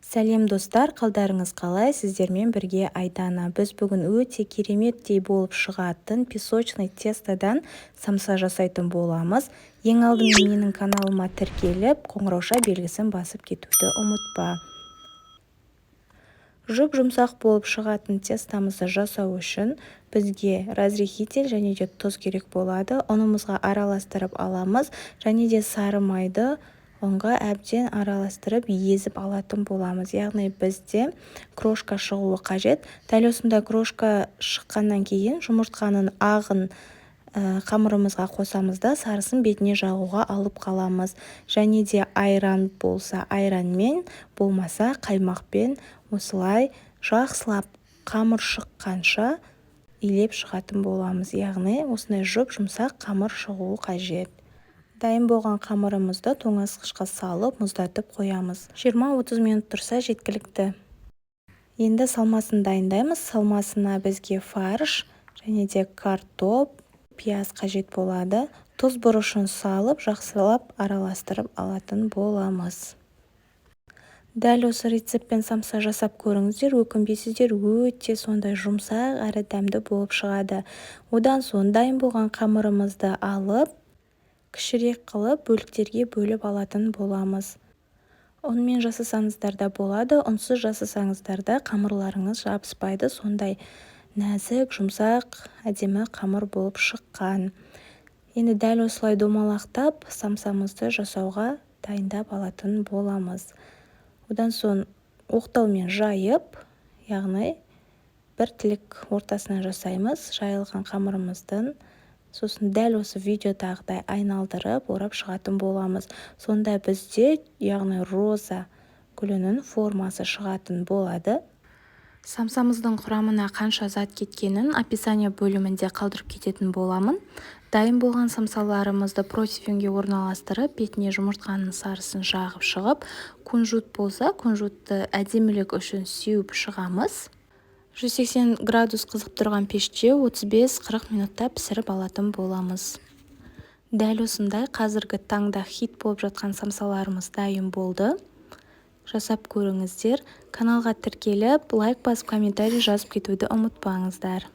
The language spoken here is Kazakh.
Сәлем, достар! Қалдарыңыз қалай? Сіздермен бірге Айдана. Біз бүгін өте кереметтей болып шығатын песочный тестодан самса жасайтын боламыз. Ең алдымен менің каналыма тіркеліп, қоңырауша белгісін басып кетуді ұмытпа. Жұп-жұмсақ болып шығатын тестомызды жасау үшін бізге разрыхлитель және де тұз керек болады. Ұнымызға араластырып аламыз және де сары майды ұнға әбден араластырып, езіп алатын боламыз. Яғни бізде крошка шығуы қажет. Дәл осындай крошка шыққаннан кейін жұмыртқаның ағын қамырымызға қосамыз да, сарысын бетіне жағуға алып қаламыз. Және де айран болса, айранмен, болмаса, қаймақпен осылай жақсылап қамыр шыққанша илеп шығатын боламыз. Яғни осындай жұп-жұмсақ қамыр шығуы қажет. Дайын болған қамырымызды тоңазытқышқа салып, мұздатып қоямыз. 20-30 минут тұрса, жеткілікті. Енді салмасын дайындаймыз. Салмасына бізге фарш және де картоп, пияз қажет болады. Тұз, бұрышын салып, жақсылап араластырып алатын боламыз. Дәл осы рецептпен самса жасап көріңіздер, өкінбейсіздер. Өте сондай жұмсақ әрі дәмді болып шығады. Одан соң дайын болған қамырымызды алып, кішірек қылып бөліктерге бөліп алатын боламыз. Ұнмен жасасаңыздар да болады, ұнсыз жасасаңыздар да қамырларыңыз жабыспайды. Сондай нәзік, жұмсақ, әдемі қамыр болып шыққан. Енді дәл осылай домалақтап, самсамызды жасауға дайындап алатын боламыз. Одан соң оқтаумен жайып, яғни бір тілік ортасынан жасаймыз жайылған қамырымыздың. Сосын дәл осы видеодағыдай айналдырып, орап шығатын боламыз. Сонда бізде, яғни, роза гүлінің формасы шығатын болады. Самсамыздың құрамына қанша зат кеткенін описание бөлімінде қалдырып кететін боламын. Дайын болған самсаларымызды противеньге орналастырып, бетіне жұмыртқаның сарысын жағып шығып, кунжут болса, кунжутты әдемілік үшін сеуіп шығамыз. 180 градус қызып тұрған пеште 35-40 минутта пісіріп алатын боламыз. Дәл осындай қазіргі таңда хит болып жатқан самсаларымыз дайын болды. Жасап көріңіздер. Каналға тіркеліп, лайк басып, комментарий жазып кетуді ұмытпаңыздар.